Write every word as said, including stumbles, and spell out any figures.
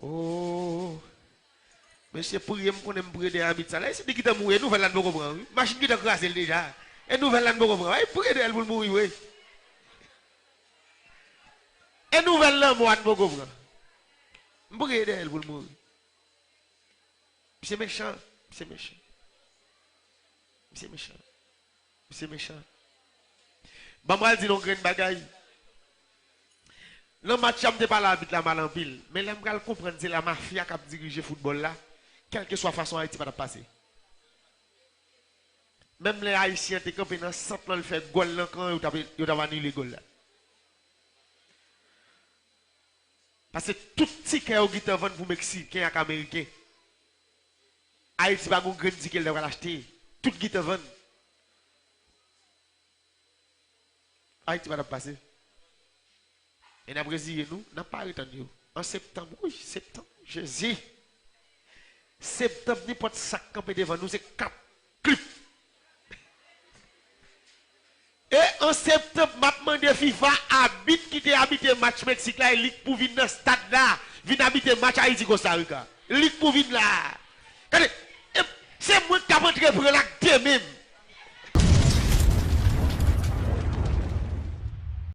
Oh. Mesye, priye, m konnen m priye dèyè abit sa la. E si li gentan mouri, e nouvèl la n poko pran, wi. Machin gentan kraze l deja. E nouvèl la n poko pran. Ay, priye dèyè l pou l mouri, wi. E nouvèl lanmò a n poko pran. M priye dèyè l pou l mouri. Misye mechan, misye mechan. Misye mechan. Misye mechan. Ban m pral di nou yon grenn bagay. Nan match la, m te pale abit la mal anpil. Men la, m pral konprann se la mafya k ap dirije foutbòl la. Kèlkeswa fason Ayiti pa t ap pase. Menm lè Ayisyen an te kanpe nan sant lan, l fè gòl nan kan, yo t ap, yo t ap anile gòl la. Paske tout tikè yo gentan vann pou Meksiken ak Ameriken. Ayiti pa gon grenn tikè l ta pral achte. Tout gentan vann. Ayiti pa t ap pase. E n ap reziye nou, n ap pare tann yo. An septanm, wi, septanm, Jezi. Septanm, nenpòt sa k kanpe devan nou, se kap, klip. E an septanm, m ap mande FIFA, abit ki te abite match Meksik la, e li k pou vin nan stad la, vin abite match Ayiti Costa Rica. Li k pou vin la. Gade, e, se mwen k t ap antre pran l ak de men m.